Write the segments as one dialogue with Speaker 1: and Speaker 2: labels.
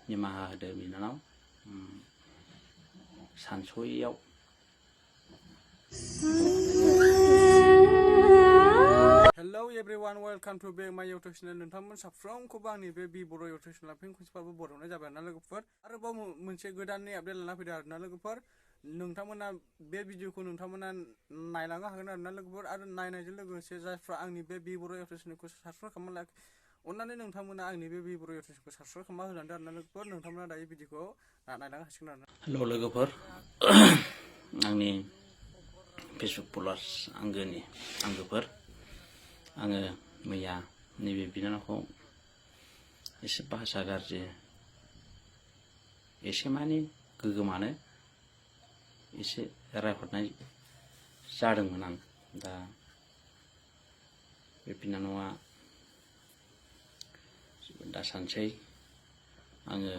Speaker 1: निमाहा होदो बिनानाव सानस'यैयाव
Speaker 2: Hello everyone, welcome to my YouTube channel. नोंथांमोन साफ्रोमखौबो आंनि बे बर' YouTube channel फिन खनसेबाबो बरायनाय जाबाय आरोना लोगोफोर। आरोबाव मोनसे गोदाननि आपडेट लाना फैदों आरोना लोगोफोर। नोंथांमोना बे भिडिअखौ नोंथांमोना नायलांनो हागोन आरोना लोगोफोर। आरो नायनायजों लोगोसे जायफ्रा आंनि बे बर' YouTube channelखौ साबस्क्राइब खालामना लायाखै, अन्नानै नोंथांमोना आंनि बे बर' YouTube channelखौ साबस्क्राइब खालामना होलांदो आरोना लोगोफोर। नोंथांमोना दायो भिडिअखौ नायलांनो हासिगोन आरोना।
Speaker 1: हेल' लोगोफोर, आंनि फेसबुक फलोवार्स आंगोफोर, आङो मैया नैबे बिनानावखौ एसे भाषा गाज्रि, एसे माने गोगोमानो एसे रायहरनाय जादोंमोन आं। दा बे बिनानावा दासानसै आङो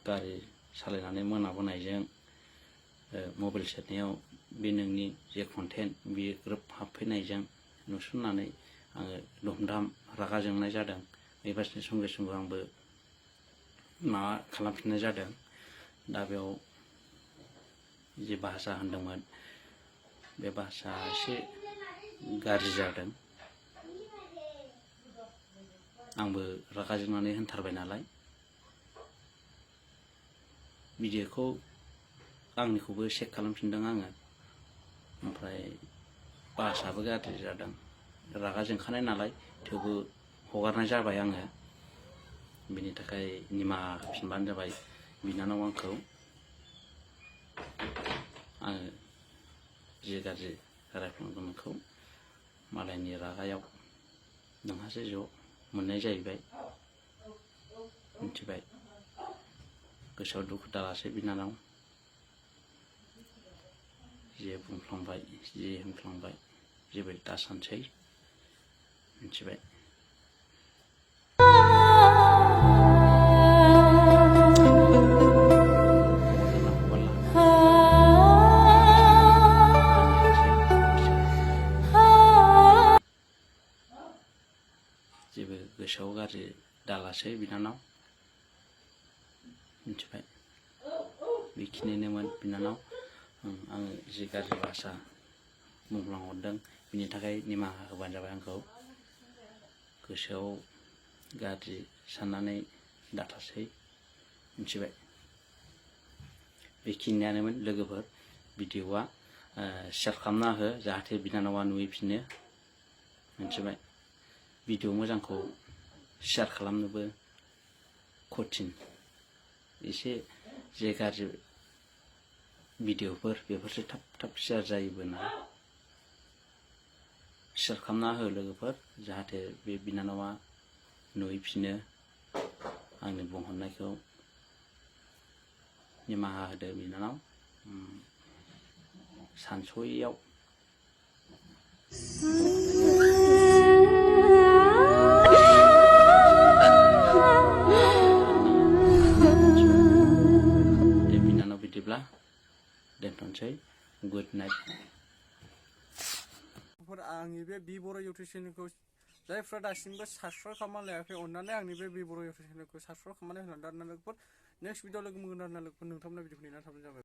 Speaker 1: गारि सालायनानै मोनाबोनायजों मबाइल सेरनायाव बे नोंनि जे कन्टेन्ट बियो ग्रोब हाबफैनायजों नुसननानै आङो दुमदाम रागा जोंनाय जादों। बेबायदिनो संगे संगे आंबो माबा खालामफिननाय जादों। दा बेयाव जे भाषा होनदोंमोन बे भाषा एसे गाज्रि जादों। आंबो रागा जोंनानै होनथारबाय नालाय भिडिअखौ आंनिखौबो चेक खालामफिनदों आङो, ओमफ्राय भाषाबो गाज्रि जादों। रागा जोंखानाय नालाय थेवबो हगारनाय जाबाय आङो। बिनि थाखाय निमाहा होफिनबानो जाबाय बिनानाव आंखौ। आङो जे गाज्रि रायफ्लांदों नोंखौ मालायनि रागायाव नोंहासो ज' मोननाय जाहैबाय, मिथिबाय। गोसोआव दुखु दालासै बिनानाव, जे बुंफ्लांबाय जे होनफ्लांबाय जेबो दासानसै, मिथिबाय। जेबो गोसोआव गाज्रि दालासै बिनानाव, मिथिबाय। बेखिनिनोमोन बिनानाव। आङो जि गाज्रि भाषा बुंफ्लांहरदों बिनि थाखाय निमाहा होबानो जाबाय आंखौ। गोसोआव गाज्रि साननानै दाथासै, मिथिबाय। बेखिनियानोमोन लोगोफोर। भिडिअआ शेयार खालामना हो जाहाथे बिनानावा नुहैफिनो, मिथिबाय। भिडिअ मोजांखौ शेयार खालामनोबो कठिन, एसे जे गाज्रि भिडिअफोर बेफोरसो थाब थाब शेयार जायोबो ना। शेयार खालामना हो लोगोफोर जाहाथे बे बिनानावा नुहैफिनो। आंनि बुंहरनायखौ निमाहा होदो बिनानाव सानस'यैयाव। दे बिनानाव बिदिब्ला दोनथ'नोसै। Good night.
Speaker 2: आंनि बे बर' YouTube channelखौ जायफ्रा दासिमबो साबस्क्राइब खालामना लायाखै, अन्नानै आंनि बे बर' YouTube channelखौ साबस्क्राइब खालामनानै होलांदो आरोना लोगोफोर। नेक्स्ट भिडिअ लोगो मोनगोन आरोना लोगोफोर। नोंथांमोना भिडिअखौ नेनानै थाबानो जाबाय।